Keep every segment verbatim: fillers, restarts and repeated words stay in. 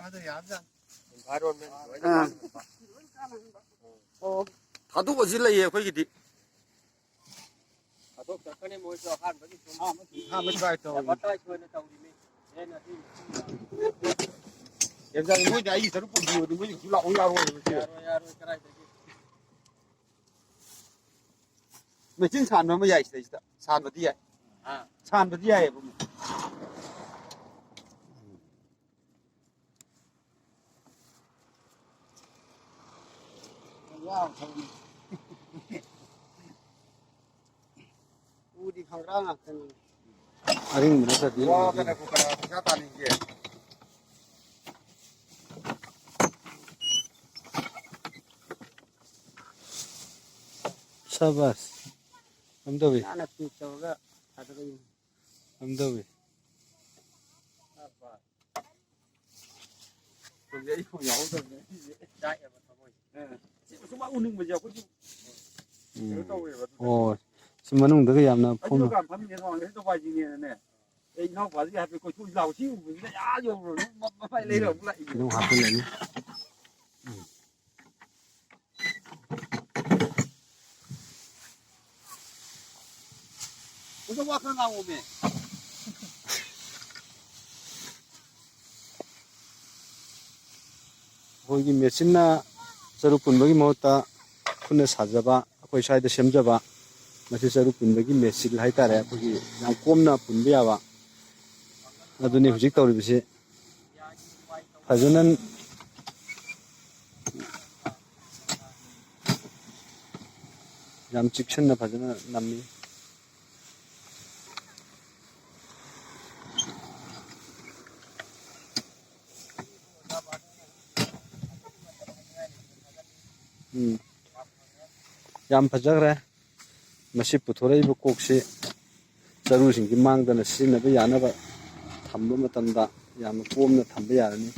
ꯑꯗꯨ ꯌꯥꯕꯖꯥꯠꯅꯤ꯫ Environment ꯂꯣꯏꯅ ꯑꯥ꯫ ꯀꯥꯟꯅꯍꯟꯕ꯫ ꯑꯣ꯫ ꯊꯥꯗꯣꯛꯑꯁꯤ ꯂꯩꯌꯦ ꯑꯩꯈꯣꯏꯒꯤꯗꯤ꯫ ꯊꯥꯗꯣꯛꯆꯔꯛꯀꯅꯤ ꯃꯣꯏꯁꯨ ꯑꯍꯥꯟꯕꯒꯤ ꯁꯨꯝ ꯑꯍꯥꯟꯕ try ꯇꯧꯔꯤ꯫ Advertise ꯑꯣꯏꯅ ꯇꯧꯔꯤꯃꯤ꯫ ꯍꯦꯟꯅ ꯑꯗꯨ ꯌꯥꯝꯖꯥꯠꯅꯤ꯫ ꯃꯣꯏꯗꯤ ꯑꯩꯒꯤ ꯁꯔꯨꯛ ꯄꯨꯕꯤꯌꯣꯗꯤ ꯃꯣꯏꯗꯤ ꯀꯩꯁꯨ ꯂꯥꯛꯑꯣ ꯌꯥꯔꯣꯏꯕ ꯁꯦ꯫ ꯌꯥꯔꯣꯏ, ꯌꯥꯔꯣꯏ, ꯀꯗꯥꯏꯗꯒꯤ? ꯃꯦꯆꯤꯟ ꯁꯥꯟꯕ ꯑꯃ ꯌꯥꯏ ꯁꯤꯗꯩꯁꯤꯗ꯫ ꯁꯥꯟꯕꯗꯤ ꯌꯥꯏ꯫ ꯑꯥ꯫ ꯁꯥꯟꯕꯗꯤ ꯌꯥꯏꯌꯦꯕ ꯑꯃꯨꯛ꯫ ꯎꯗꯤ ꯈꯪꯒ꯭ꯔꯥ ꯉꯥꯛꯇꯅꯤ꯫ ꯑꯔꯤꯡꯕ ꯅꯠꯇ꯭ꯔꯗꯤ ꯋꯥ ꯀꯅꯥ ꯀꯅꯥ ꯄꯩꯁꯥ ꯇꯥꯅꯤꯡꯒꯦ? ꯁꯕꯥꯁ꯫ ꯀꯝꯗꯧꯏ? ꯅꯥꯟꯅ pack ꯇꯧꯔꯒ ꯊꯥꯗꯣꯔꯛꯏꯅꯤ꯫ ꯀꯝꯗꯧꯏ? ꯍꯧꯖꯤꯛ ꯑꯩ ꯐꯣꯟ ꯌꯥꯎꯍꯧꯗꯕꯅꯦ ꯉꯁꯤꯁꯦ꯫ ꯆꯥꯛꯑꯦꯕ ꯊꯃꯣꯏꯁꯦ꯫ ꯑ, ꯑꯁꯦꯡꯕ ꯁꯨꯝ ꯎꯅꯤꯡꯕꯁꯦ ꯑꯩꯈꯣꯏꯁꯨ ꯎꯝ꯫ ꯀꯩꯅꯣ ꯇꯧꯋꯦꯕ ꯑꯗꯨꯗ꯫ ꯑꯣ, ꯁꯤ ꯃꯅꯨꯡꯗꯒ ꯌꯥꯝꯅ ꯑꯩꯁꯨ ꯐꯣꯝ ꯗꯨꯀꯥꯟ ꯐꯝꯃꯤꯅꯦ ꯅꯣꯡꯉꯥꯟꯕꯗꯩ ꯇꯧꯕ ꯍꯥꯏꯁꯤꯅꯦꯅꯅꯦ꯫ ꯑꯩ ꯏꯅꯥꯎꯄꯥꯁꯤꯒ ꯍꯥꯏꯐꯦꯠ ꯀꯣꯏꯊꯣꯛꯎꯁꯤ ꯂꯥꯎ ꯁꯤ ꯎꯕꯁꯤꯗ ꯑꯥ ꯌꯧꯔꯨꯔꯅꯤ ꯃ-, ꯃꯃꯥꯏ ꯂꯩꯔ ꯑꯃꯨꯛ ꯂꯥꯛꯏꯅꯦ꯫ ꯑꯗꯨꯝ ꯍꯥꯞꯆꯤꯜꯂꯅꯤ꯫ ꯎꯝ꯫ ꯎꯗ ꯋꯥ ꯈꯔ ꯉꯥꯡꯉꯣꯃꯦ꯫ ꯑꯩꯈꯣꯏꯒꯤ ꯃꯦꯆꯤꯟꯅ ꯆꯔꯨ ꯄꯨꯟꯕꯒꯤ ꯃꯍꯨꯠꯇ ꯈꯨꯠꯅ ꯁꯥꯖꯕ, ꯑꯩꯈꯣꯏ ꯁ꯭ꯋꯥꯏꯗ ꯁꯦꯝꯖꯕ, ꯃꯁꯤ ꯆꯔꯨ ꯄꯨꯟꯕꯒꯤ ꯃꯦꯆꯤꯟ ꯍꯥꯏꯇꯥꯔꯦ꯫ ꯑꯩꯈꯣꯏꯒꯤ ꯌꯥꯝ ꯀꯣꯝꯅ ꯄꯨꯟꯕ ꯌꯥꯕ, ꯑꯗꯨꯅꯤ ꯍꯧꯖꯤꯛ ꯇꯧꯔꯤꯕꯁꯤ꯫ ꯐꯖꯅ ꯌꯥꯝ ꯆꯦꯛꯁꯤꯟꯅ ꯐꯖꯅ ꯅꯝꯃꯤ꯫ ꯎꯝ꯫ ꯌꯥꯝ ꯐꯖꯈ꯭ꯔꯦ꯫ ꯃꯁꯤ ꯄꯨꯊꯣꯔꯛꯏꯕ ꯀꯣꯛꯁꯤ ꯆꯔꯨꯁꯤꯡꯁꯤ ꯃꯥꯡꯗꯅ ꯁꯤꯖꯤꯟꯅꯕ ꯌꯥꯅꯕ ꯊꯝꯕ ꯃꯇꯝꯗ ꯌꯥꯝꯅ ꯀꯣꯝꯅ ꯊꯝꯕ ꯌꯥꯔꯅꯤ꯫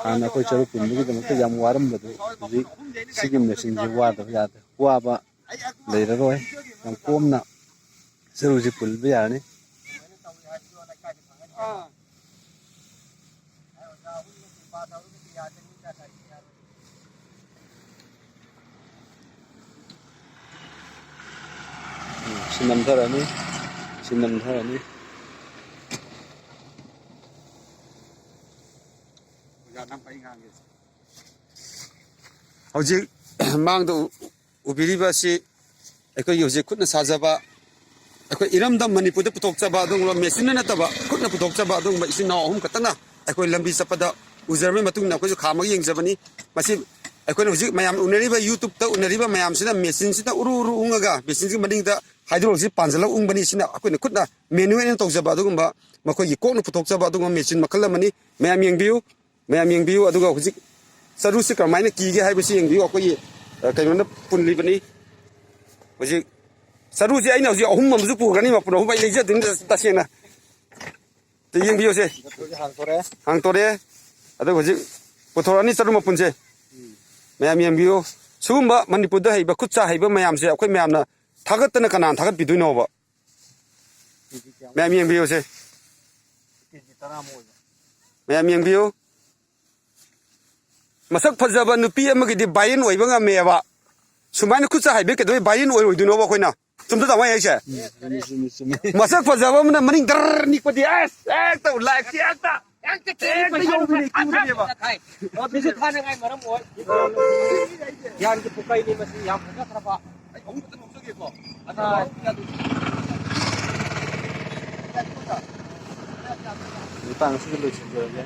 ꯍꯥꯟꯅ ꯑꯩꯈꯣꯏ ꯆꯔꯨ ꯄꯨꯟꯕꯒꯤꯗꯃꯛꯇ ꯌꯥꯝ ꯋꯥꯔꯝꯕꯗꯨ ꯍꯧꯖꯤꯛ ꯁꯤꯒꯤ ꯃꯦꯆꯤꯟꯁꯤ ꯋꯥꯗꯕ ꯌꯥꯗ꯭ꯔꯦ꯫ ꯋꯥꯕ ꯂꯩꯔꯔꯣꯏ꯫ ꯌꯥꯝ ꯀꯣꯝꯅ ꯆꯔꯨꯁꯤ ꯄꯨꯟꯕ ꯌꯥꯔꯅꯤ꯫ ꯁꯤ ꯅꯝꯊꯔꯅꯤ꯫ ꯁꯤ ꯅꯝꯊꯔꯅꯤ꯫ ꯑꯣꯖꯥ, ꯅꯪ ꯐꯩ ꯉꯥꯡꯒꯦ꯫ ꯍꯧꯖꯤꯛ ꯃꯥꯡꯗ ꯎ-, ꯎꯕꯤꯔꯤꯕ ꯑꯁꯤ ꯑꯩꯈꯣꯏꯒꯤ ꯍꯧꯖꯤꯛ ꯈꯨꯠꯅ ꯁꯥꯖꯕ, ꯑꯩꯈꯣꯏ ꯏꯔꯝꯗꯝ ꯃꯅꯤꯄꯨꯔꯗ ꯄꯨꯊꯣꯛꯆꯕ ꯑꯗꯨꯒꯨꯝꯕ ꯃꯦꯆꯤꯟꯅ ꯅꯠꯇꯕ ꯈꯨꯠꯅ ꯄꯨꯊꯣꯛꯆꯕ ꯑꯗꯨꯒꯨꯝꯕ ꯏꯆꯤꯟ ꯏꯅꯥꯎ ꯑꯍꯨꯝ ꯈꯛꯇꯅ ꯑꯩꯈꯣꯏ ꯂꯝꯕꯤ ꯆꯠꯄꯗ ꯎꯖꯔꯕꯒꯤ ꯃꯇꯨꯡ ꯏꯟꯅ ꯑꯩꯈꯣꯏꯁꯨ ꯈꯥꯝꯃꯒ ꯌꯦꯡꯖꯕꯅꯤ꯫ ꯃꯁꯤ ꯑꯩꯈꯣꯏꯅ ꯍꯧꯖꯤꯛ ꯃꯌꯥꯝ ꯎꯅꯔꯤꯕ, YouTube-ꯇ ꯎꯅꯔꯤꯕ ꯃꯌꯥꯝꯁꯤꯅ ꯃꯦꯆꯤꯟꯁꯤꯅ ꯎꯔꯨ ꯎꯔꯨ ꯎꯪꯉꯒ ꯃꯦꯆꯤꯟꯁꯤꯒꯤ ꯃꯅꯤꯡꯗ ꯍꯥꯏꯗ꯭ꯔꯣꯂꯤꯛꯁꯤ ꯄꯥꯟꯁꯤꯜꯂꯒ ꯎꯪꯕꯅꯤ꯫ ꯁꯤꯅ ꯑꯩꯈꯣꯏꯅ ꯈꯨꯠꯅ manual ꯑꯣꯏꯅ ꯇꯧꯖꯕ ꯑꯗꯨꯒꯨꯝꯕ, ꯃꯈꯣꯏꯒꯤ ꯀꯣꯛꯅ ꯄꯨꯊꯣꯛꯆꯕ ꯑꯗꯨꯒꯨꯝꯕ ꯃꯦꯆꯤꯟ ꯃꯈꯜ ꯑꯃꯅꯤ꯫ ꯃꯌꯥꯝ ꯌꯦꯡꯕꯤꯌꯨ꯫ ꯃꯌꯥꯝ ꯌꯦꯡꯕꯤꯌꯨ, ꯑꯗꯨꯒ ꯍꯧꯖꯤꯛ ꯆꯔꯨꯁꯤ ꯀꯔꯝꯍꯥꯏꯅ ꯀꯤꯒꯦ ꯍꯥꯏꯕꯁꯤ ꯌꯦꯡꯕꯤꯌꯨ꯫ ꯑꯩꯈꯣꯏꯒꯤ, ꯑ, ꯀꯩꯅꯣꯅ ꯄꯨꯜꯂꯤꯕꯅꯤ꯫ ꯍꯧꯖꯤꯛ ꯆꯔꯨꯁꯤ ꯑꯩꯅ ꯍꯧꯖꯤꯛ ꯑꯍꯨꯝ ꯑꯃꯁꯨ ꯄꯨꯈ꯭ꯔꯅꯤ, ꯃꯄꯨꯟ ꯑꯍꯨꯝ ꯑꯩ ꯂꯩꯖꯗꯣꯏꯅꯤ ꯇꯁꯦꯡꯅ꯫ ꯑꯗ ꯌꯦꯡꯕꯤꯌꯨꯁꯦ꯫ ꯍꯧꯖꯤꯛ ꯍꯥꯡꯇꯣꯔꯛꯑꯦ꯫ ꯍꯥꯡꯇꯣꯔꯛꯑꯦ꯫ ꯑꯗꯨꯒ ꯍꯧꯖꯤꯛ ꯄꯨꯊꯣꯔꯛꯑꯅꯤ ꯆꯔꯨ ꯃꯄꯨꯟꯁꯦ꯫ ꯎꯝ꯫ ꯃꯌꯥꯝ ꯌꯦꯡꯕꯤꯌꯨ꯫ ꯁꯤꯒꯨꯝꯕ ꯃꯅꯤꯄꯨꯔꯗ ꯍꯩꯕ ꯈꯨꯠ ꯁꯥ ꯍꯩꯕ ꯃꯌꯥꯝꯁꯦ ꯑꯩꯈꯣꯏ ꯃꯌꯥꯝꯅ ꯊꯥꯒꯠꯇꯅ ꯀꯅꯥꯅ ꯊꯥꯒꯠꯄꯤꯗꯣꯏꯅꯣꯕ? ꯀꯦꯖꯤ ꯀꯌꯥꯃꯨꯛ? ꯃꯌꯥꯝ ꯌꯦꯡꯕꯤꯌꯨꯁꯦ꯫ ꯀꯦꯖꯤ ꯇꯔꯥꯃꯨꯛ ꯑꯣꯏꯕ꯫ ꯃꯌꯥꯝ ꯌꯦꯡꯕꯤꯌꯨ꯫ ꯃꯁꯛ ꯐꯖꯕ ꯅꯨꯄꯤ ꯑꯃꯒꯤꯗꯤ viral ꯑꯣꯏꯕ ꯉꯝꯃꯦꯕ꯫ ꯁꯨꯃꯥꯏꯅ ꯈꯨꯠ ꯁꯥ ꯍꯩꯕ ꯀꯩꯗꯧꯕꯩ viral ꯑꯣꯏꯔꯣꯏꯗꯣꯏꯅꯣꯕ ꯑꯩꯈꯣꯏꯅ? ꯆꯨꯝꯗ ꯇꯥꯃꯣ ꯍꯥꯏꯁꯦ? ꯆꯨꯝꯃꯦ, ꯆꯨꯝꯃꯦ, ꯆꯨꯝꯃꯦ꯫ ꯃꯁꯛ ꯐꯖꯕ ꯑꯃꯅ ꯃꯅꯤꯡ ꯗꯔ ꯅꯤꯛꯄꯗꯤ ꯑꯁ ꯍꯦꯛꯇ ꯂꯥꯏꯛꯁꯤ ꯍꯦꯛꯇ, ꯍꯦꯛꯇ ꯌꯧꯕꯤꯅꯦ, ꯀ꯭ꯌꯨꯗꯅꯦꯕ꯫ ꯃꯤꯁꯨ ꯊꯥꯅꯉꯥꯏ ꯃꯔꯝ ꯑꯣꯏ꯫ ꯒ꯭ꯌꯥꯟꯒꯤ ꯄꯨꯀꯩꯅꯤ ꯃꯁꯤ, ꯌꯥꯝ ꯐꯖꯈ꯭ꯔꯕ꯫ ꯑꯩ ꯑꯍꯨꯝ ꯈꯛꯇ ꯅꯣꯛꯆꯒꯦꯀꯣ꯫ ꯑꯗꯨ ꯃꯇꯥꯡ ꯑꯁꯤꯗ ꯂꯣꯏꯁꯤꯟꯖꯔꯒꯦ꯫